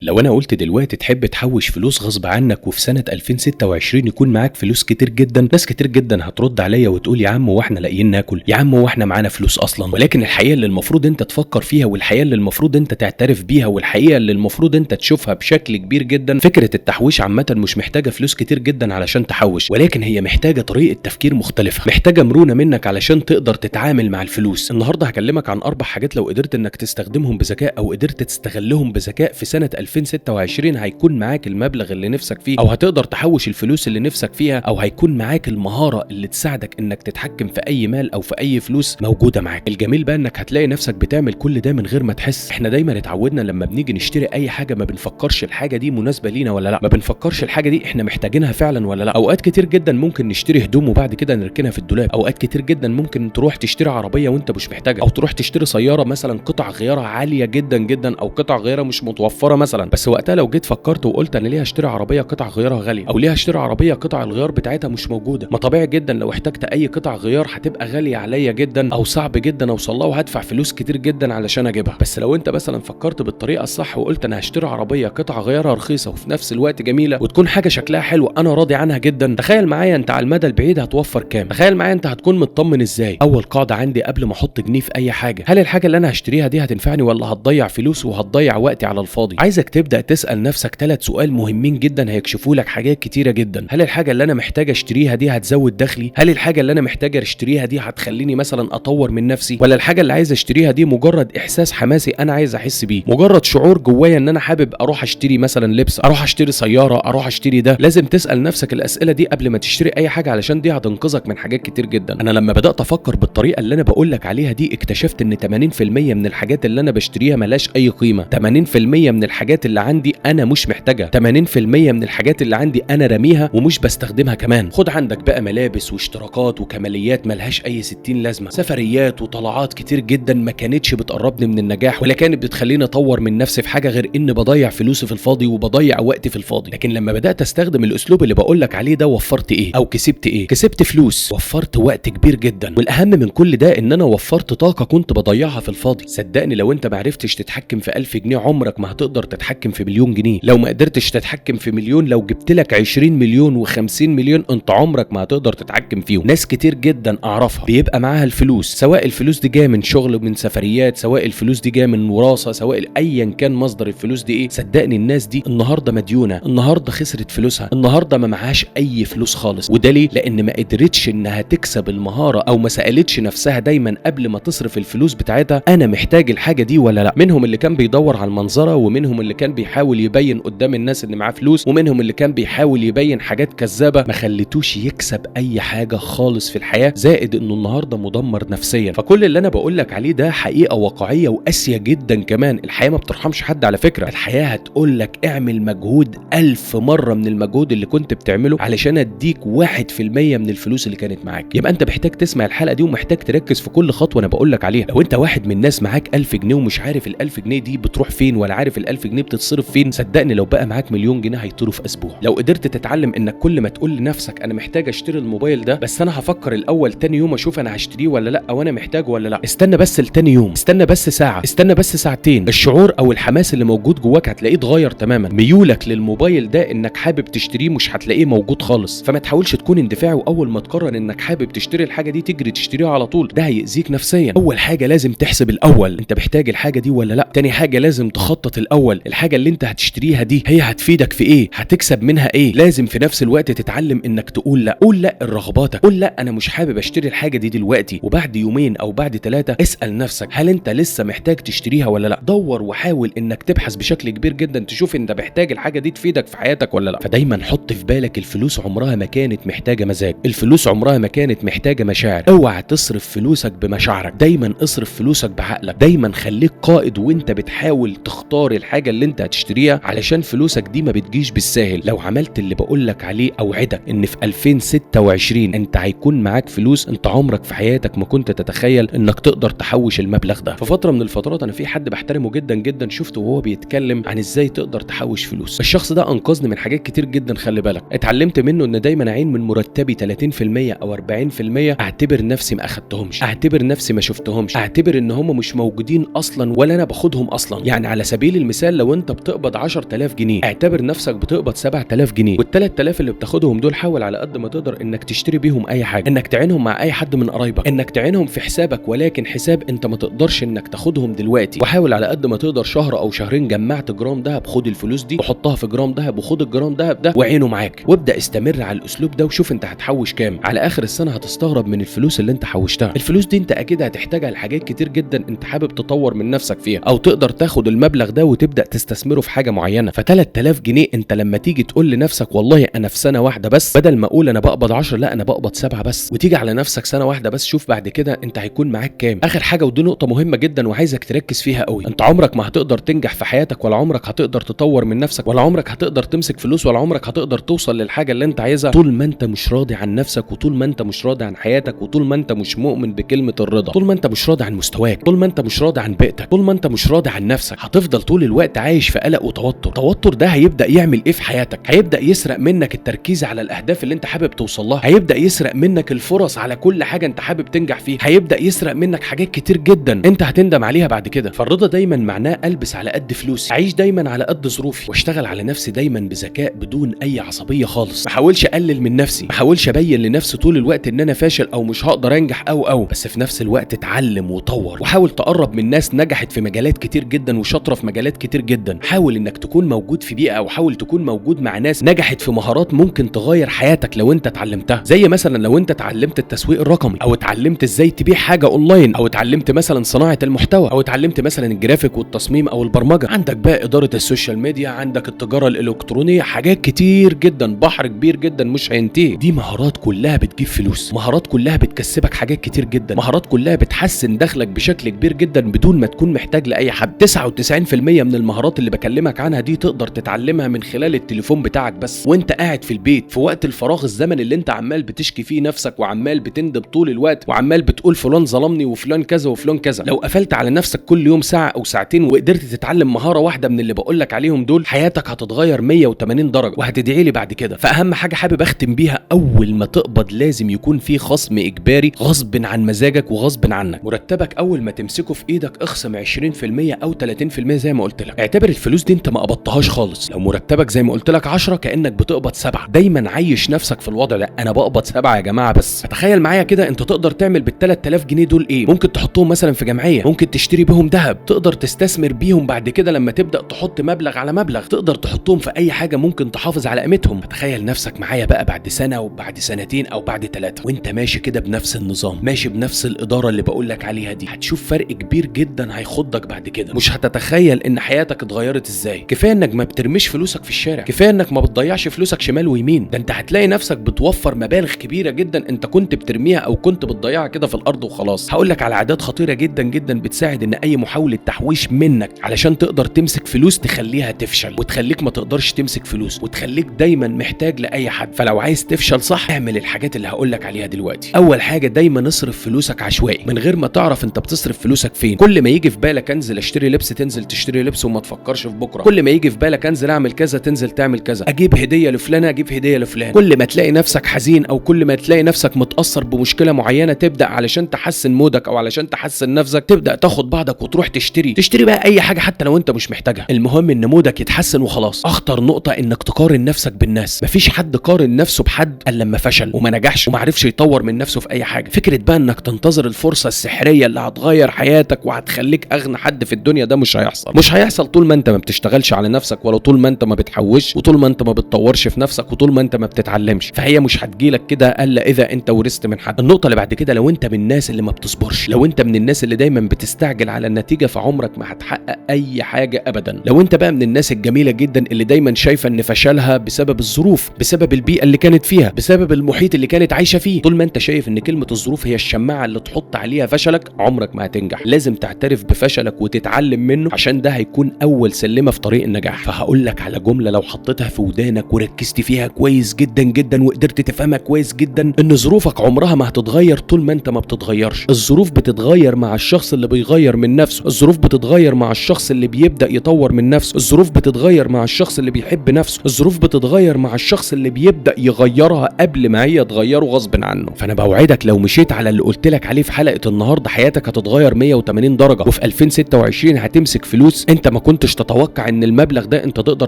لو انا قلت دلوقتي تحب تحوش فلوس غصب عنك وفي سنة 2026 يكون معاك فلوس كتير جدا، ناس كتير جدا هترد عليا وتقول يا عم واحنا لاقيين ناكل، يا عم واحنا معانا فلوس اصلا. ولكن الحقيقة اللي المفروض انت تفكر فيها، والحقيقة اللي المفروض انت تعترف بيها، والحقيقة اللي المفروض انت تشوفها بشكل كبير جدا، فكرة التحويش عامة مش محتاجة فلوس كتير جدا علشان تحوش، ولكن هي محتاجة طريقة تفكير مختلفة، محتاجة مرونة منك علشان تقدر تتعامل مع الفلوس. النهاردة هكلمك عن 4 حاجات لو قدرت انك تستخدمهم بذكاء او قدرت تستغلهم بذكاء في سنة 2026 هيكون معاك المبلغ اللي نفسك فيه، او هتقدر تحوش الفلوس اللي نفسك فيها، او هيكون معاك المهارة اللي تساعدك انك تتحكم في اي مال او في اي فلوس موجودة معاك. الجميل بقى انك هتلاقي نفسك بتعمل كل ده من غير ما تحس. احنا دايما اتعودنا لما بنيجي نشتري اي حاجة ما بنفكرش الحاجة دي مناسبة لينا ولا لا، ما بنفكرش الحاجة دي احنا محتاجينها فعلا ولا لا. اوقات كتير جدا ممكن نشتري هدوم وبعد كده نركنها في الدولاب، اوقات كتير جدا ممكن تروح تشتري عربية وانت مش محتاجها، او تروح تشتري سيارة مثلا قطع غيارها عالية جدا جدا، او قطع غيارها مش متوفرة مثلا. بس وقتها لو جيت فكرت وقلت انا ليه هشتري عربية قطع غيارها غالية، او ليه هشتري عربية قطع الغيار بتاعتها مش موجودة، ما طبيعي جدا لو احتجت اي قطع غيار هتبقى غالية عليا جدا، او صعب جدا اوصل لها وهدفع فلوس كتير جدا علشان اجيبها. بس لو انت مثلا فكرت بالطريقة الصح وقلت انا هشتري عربية قطع غيارها رخيصة وفي نفس الوقت جميلة وتكون حاجة شكلها حلو انا راضي عنها جدا، تخيل معايا انت على المدى البعيد هتوفر كام، تخيل معايا انت هتكون مطمن ازاي. اول قاعدة عندي قبل ما احط جنيه في اي حاجة، هل الحاجة اللي انا هشتريها دي هتنفعني ولا هتضيع فلوس وهتضيع وقتي على الفاضي؟ عايزك تبدا تسال نفسك 3 سؤال مهمين جدا هيكشفوا لك حاجات كتيرة جدا. هل الحاجة اللي انا محتاج اشتريها دي هتزود دخلي؟ هل الحاجة اللي انا محتاج اشتريها دي هتخليني مثلا اطور من نفسي؟ ولا الحاجة اللي عايز اشتريها دي مجرد احساس حماسي انا عايز احس بيه، مجرد شعور جوايا ان انا حابب اروح اشتري مثلا لبس، اروح اشتري سيارة، اروح اشتري ده؟ لازم تسال نفسك الاسئلة دي قبل ما تشتري اي حاجة علشان دي هتنقذك من حاجات كتير جدا. انا لما بدات افكر بالطريقة اللي انا بقول لك عليها دي اكتشفت ان 80% من الحاجات اللي انا بشتريها ملاش اي قيمة، 80% من الحاجات اللي عندي انا مش محتاجها، 80% من الحاجات اللي عندي انا راميها ومش بستخدمها كمان. خد عندك بقى ملابس واشتراكات وكماليات ملهاش اي 60 لازمه، سفريات وطلعات كتير جدا ما كانتش بتقربني من النجاح ولا كانت بتخليني اطور من نفسي في حاجة غير ان بضيع فلوسي في الفاضي وبضيع وقتي في الفاضي. لكن لما بدات استخدم الاسلوب اللي بقول لك عليه ده وفرت ايه او كسبت ايه؟ كسبت فلوس، وفرت وقت كبير جدا، والاهم من كل ده ان انا وفرت طاقة كنت بضيعها في الفاضي. صدقني لو انت ما عرفتش تتحكم في 1000 جنيه عمرك ما هتقدر تتحكم في مليون جنيه، لو ما قدرتش تتحكم في مليون لو جبت لك 20 مليون و50 مليون انت عمرك ما هتقدر تتحكم فيهم. ناس كتير جدا اعرفها بيبقى معاها الفلوس، سواء الفلوس دي جاية من شغل، من سفريات، سواء الفلوس دي جاية من وراثه، سواء ايا كان مصدر الفلوس دي ايه، صدقني الناس دي النهارده مديونه، النهارده خسرت فلوسها، النهارده ما معهاش اي فلوس خالص. وده ليه؟ لان ما قدرتش انها تكسب المهارة او ما سالتش نفسها دايما قبل ما تصرف الفلوس بتاعتها انا محتاج الحاجة دي ولا لا. منهم اللي كان بيدور على المنظره، ومنهم اللي كان بيحاول يبين قدام الناس ان معاه فلوس، ومنهم اللي كان بيحاول يبين حاجات كذابه ما خليتوش يكسب اي حاجة خالص في الحياة، زائد انه النهارده مدمر نفسيا. فكل اللي انا بقول لك عليه ده حقيقة واقعية وقاسيه جدا كمان. الحياة ما بترحمش حد على فكرة، الحياة هتقول لك اعمل مجهود 1000 مرة من المجهود اللي كنت بتعمله علشان اديك 1% من الفلوس اللي كانت معاك. يبقى انت محتاج تسمع الحلقة دي ومحتاج تركز في كل خطوة انا بقول لك عليها. لو انت واحد من الناس معاك 1000 جنيه ومش عارف ال1000 جنيه دي بتروح فين ولا عارف ال1000 جنيه بتتصرف فين، صدقني لو بقى معاك مليون جنيه هيطيروا في اسبوع. لو قدرت تتعلم انك كل ما تقول لنفسك انا محتاج اشتري الموبايل ده، بس انا هفكر الاول تاني يوم اشوف انا هشتريه ولا لا، او انا محتاجه ولا لا، استنى بس لتاني يوم، استنى بس ساعة، استنى بس ساعتين، الشعور او الحماس اللي موجود جواك هتلاقيه اتغير تماما. ميولك للموبايل ده انك حابب تشتريه مش هتلاقيه موجود خالص. فما تحاولش تكون اندفاعي واول ما تقرر انك حابب تشتري الحاجة دي تجري تشتريها على طول، ده هيأذيك نفسيا. اول حاجة لازم تحسب الاول انت محتاج الحاجة دي ولا لا. تاني حاجة لازم تخطط الاول الحاجة اللي انت هتشتريها دي هي هتفيدك في ايه، هتكسب منها ايه. لازم في نفس الوقت تتعلم انك تقول لا، قول لا لرغباتك، قول لا انا مش حابب اشتري الحاجة دي دلوقتي، وبعد يومين او بعد 3 اسال نفسك هل انت لسه محتاج تشتريها ولا لا. دور وحاول انك تبحث بشكل كبير جدا تشوف انت محتاج الحاجة دي تفيدك في حياتك ولا لا. فدايما حط في بالك الفلوس عمرها ما كانت محتاجه مزاج، الفلوس عمرها ما كانت محتاجه مشاعر. اوعى تصرف فلوسك بمشاعرك، دايما اصرف فلوسك بعقلك، دايما خليك قائد وانت بتحاول تختار الحاجة اللي انت هتشتريها علشان فلوسك دي ما بتجيش بالساهل. لو عملت اللي بقولك عليه اوعدك ان في 2026 انت هيكون معاك فلوس انت عمرك في حياتك ما كنت تتخيل انك تقدر تحوش المبلغ ده. في فترة من الفترات انا في حد بحترمه جدا جدا شفته وهو بيتكلم عن ازاي تقدر تحوش فلوس. الشخص ده انقذني من حاجات كتير جدا، خلي بالك. اتعلمت منه ان دايما اعين من مرتبي 30% او 40% اعتبر نفسي ما اخدتهمش، اعتبر نفسي ما شفتهمش، اعتبر ان هم مش موجودين اصلا ولا انا باخدهم اصلا. يعني على سبيل المثال لو لو انت بتقبض 10000 جنيه اعتبر نفسك بتقبض 7000 جنيه، وال3000 اللي بتاخدهم دول حاول على قد ما تقدر انك تشتري بيهم اي حاجة، انك تعينهم مع اي حد من قرايبك، انك تعينهم في حسابك، ولكن حساب انت ما تقدرش انك تاخدهم دلوقتي. وحاول على قد ما تقدر شهر او شهرين جمعت جرام ذهب، خد الفلوس دي وحطها في جرام ذهب، وخد الجرام ذهب ده وعينه معاك، وابدا استمر على الاسلوب ده وشوف انت هتحوش كام. على اخر السنة هتستغرب من الفلوس اللي انت حوشتها. الفلوس دي انت اكيد هتحتاجها لحاجات كتير جدا انت حابب تطور من نفسك فيها، او تقدر تاخد المبلغ ده وتبدا تستثمره في حاجة معينة. ف3000 جنيه انت لما تيجي تقول لنفسك والله انا في سنة واحدة بس، بدل ما اقول انا بقبض 10 لا انا بقبض 7 بس، وتيجي على نفسك سنة واحدة بس، شوف بعد كده انت هيكون معاك كام. اخر حاجة، ودي نقطة مهمة جدا وعايزك تركز فيها قوي، انت عمرك ما هتقدر تنجح في حياتك، ولا عمرك هتقدر تطور من نفسك، ولا عمرك هتقدر تمسك فلوس، ولا عمرك هتقدر توصل للحاجة اللي انت عايزها طول ما انت مش راضي عن نفسك، وطول ما انت مش راضي عن حياتك، وطول ما انت مش مؤمن بكلمه الرضا، طول ما انت مش راضي عن مستواك، طول ما انت مش راضي عن بيئتك، طول ما انت مش راضي عن نفسك، هتفضل طول الوقت عايش في قلق وتوتر. التوتر ده هيبدا يعمل ايه في حياتك؟ هيبدا يسرق منك التركيز على الاهداف اللي انت حابب توصل لها، هيبدا يسرق منك الفرص على كل حاجة انت حابب تنجح فيها، هيبدا يسرق منك حاجات كتير جدا انت هتندم عليها بعد كده. فالرضا دايما معناه البس على قد فلوسي، اعيش دايما على قد ظروفي، واشتغل على نفسي دايما بذكاء بدون اي عصبية خالص. ما احاولش اقلل من نفسي، ما احاولش ابين لنفسي طول الوقت ان انا فاشل او مش هقدر انجح او بس في نفس الوقت اتعلم وطور، وحاول تقرب من ناس نجحت في مجالات كتير جدا وشاطره في مجالات كتير جدا. حاول انك تكون موجود في بيئة، او حاول تكون موجود مع ناس نجحت في مهارات ممكن تغير حياتك لو انت اتعلمتها، زي مثلا لو انت اتعلمت التسويق الرقمي، او اتعلمت ازاي تبيع حاجة اونلاين، او اتعلمت مثلا صناعة المحتوى، او اتعلمت مثلا الجرافيك والتصميم او البرمجة. عندك بقى ادارة ال social media، عندك التجارة الالكترونية، حاجات كتير جدا، بحر كبير جدا مش هينتهي. دي مهارات كلها بتجيب فلوس، مهارات كلها بتكسبك حاجات كتير جدا، مهارات كلها بتحسن دخلك بشكل كبير جدا بدون ما تكون محتاج لاي حد. 99% من المهارات اللي بكلمك عنها دي تقدر تتعلمها من خلال التليفون بتاعك بس، وانت قاعد في البيت في وقت الفراغ، الزمن اللي انت عمال بتشكي فيه نفسك وعمال بتندب طول الوقت وعمال بتقول فلان ظلمني وفلان كذا وفلان كذا. لو قفلت على نفسك كل يوم ساعة او ساعتين وقدرت تتعلم مهارة واحدة من اللي بقولك عليهم دول، حياتك هتتغير 180 درجه وهتدعي لي بعد كده. فاهم حاجة حابب اختم بيها، اول ما تقبض لازم يكون في خصم اجباري غصب عن مزاجك وغصب عنك. مرتبك اول ما تمسكه في ايدك اخصم 20% او 30% زي ما قلت لك. اعتبر الفلوس دي انت ما قبضتهاش خالص. لو مرتبك زي ما قلت لك 10 كانك بتقبض 7. دايما عايش نفسك في الوضع ده، انا بقبض 7 يا جماعة بس. تخيل معايا كده انت تقدر تعمل بال 3000 جنيه دول ايه؟ ممكن تحطهم مثلا في جمعية، ممكن تشتري بيهم ذهب، تقدر تستثمر بيهم بعد كده لما تبدا تحط مبلغ على مبلغ، تقدر تحطهم في اي حاجة ممكن تحافظ على قيمتهم. تخيل نفسك معايا بقى بعد سنة وبعد سنتين او بعد 3 وانت ماشي كده بنفس النظام، ماشي بنفس الادارة اللي بقول لك عليها دي، هتشوف فرق كبير جدا هيخضك بعد كده. مش هتتخيل ان حياتك اتغيرت ازاي. كفاية انك ما بترميش فلوسك في الشارع، كفاية انك ما بتضيعش فلوسك شمال ويمين، ده انت هتلاقي نفسك بتوفر مبالغ كبيرة جدا انت كنت بترميها او كنت بتضيعها كده في الارض وخلاص. هقول لك على عادات خطيرة جدا جدا بتساعد ان اي محاولة تحويش منك علشان تقدر تمسك فلوس تخليها تفشل، وتخليك ما تقدرش تمسك فلوس، وتخليك دايما محتاج لاي حد. فلو عايز تفشل صح اعمل الحاجات اللي هقول لك عليها دلوقتي. اول حاجة، دايما اصرف فلوسك عشوائي من غير ما تعرف انت بتصرف فلوسك فين. كل ما يجي في بالك انزل اشتري لبس تنزل تشتري لبس وما تفكرش في بكره. كل ما يجي في بالك انزل اعمل كذا تنزل تعمل كذا، اجيب هديه لفلان اجيب هديه لفلان. كل ما تلاقي نفسك حزين او كل ما تلاقي نفسك متاثر بمشكلة معينة تبدا علشان تحسن مودك او علشان تحسن نفسك تبدا تاخد بعضك وتروح تشتري بقى اي حاجة حتى لو انت مش محتاجها، المهم ان مودك يتحسن وخلاص. اخطر نقطة انك تقارن نفسك بالناس. مفيش حد قارن نفسه بحد الا لما فشل وما نجحش وما عرفش يطور من نفسه في اي حاجة. فكرة بقى انك تنتظر الفرصة السحريه اللي هتغير حياتك وهتخليك اغنى حد في الدنيا، ده مش هيحصل. مش هيحصل طول ما انت ما بتشتغلش على نفسك، ولا طول ما انت ما بتحوش، وطول ما انت ما بتطورش في نفسك، وطول ما انت ما بتتعلمش. فهي مش هتجيلك كده الا اذا انت ورثت من حد. النقطة اللي بعد كده، لو انت من الناس اللي ما بتصبرش، لو انت من الناس اللي دايما بتستعجل على النتيجة، فعمرك ما هتحقق اي حاجة ابدا. لو انت بقى من الناس الجميلة جدا اللي دايما شايفه ان فشلها بسبب الظروف، بسبب البيئة اللي كانت فيها، بسبب المحيط اللي كانت عايشه فيه، طول ما انت شايف ان كلمة الظروف هي الشماعه اللي تحط عليها فشلك، عمرك ما هتنجح. لازم تعترف بفشلك وتتعلم منه، عشان ده هيكون اول سلمه في طريق النجاح. فهقول لك على جملة لو حطيتها في ودانك وركزت فيها كويس جدا جدا وقدرت تفهمها كويس جدا، ان ظروفك عمرها ما هتتغير طول ما انت ما بتتغيرش. الظروف بتتغير مع الشخص اللي بيغير من نفسه، الظروف بتتغير مع الشخص اللي بيبدا يطور من نفسه، الظروف بتتغير مع الشخص اللي بيحب نفسه، الظروف بتتغير مع الشخص اللي بيبدا يغيرها قبل ما هي تغيره غصب عنه. فانا بوعدك لو مشيت على اللي قلت لك عليه في حلقة النهارده حياتك هتتغير 180 درجه، وفي 2026 هتمسك فلوس انت ما كنتش كنتش تتوقع ان المبلغ ده انت تقدر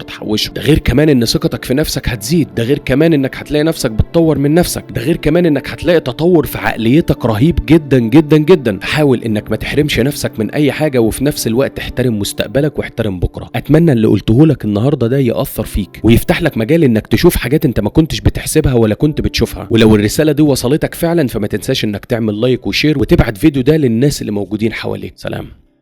تحوشه. ده غير كمان ان ثقتك في نفسك هتزيد، ده غير كمان انك هتلاقي نفسك بتطور من نفسك، ده غير كمان انك هتلاقي تطور في عقليتك رهيب جدا جدا جدا. حاول انك ما تحرمش نفسك من اي حاجة، وفي نفس الوقت احترم مستقبلك واحترم بكره. اتمنى اللي قلته لك النهارده ده يأثر فيك ويفتح لك مجال انك تشوف حاجات انت ما كنتش بتحسبها ولا كنت بتشوفها. ولو الرسالة دي وصلتك فعلا فما تنساش انك تعمل like و share وتبعت فيديو ده للناس اللي موجودين حواليك. سلام.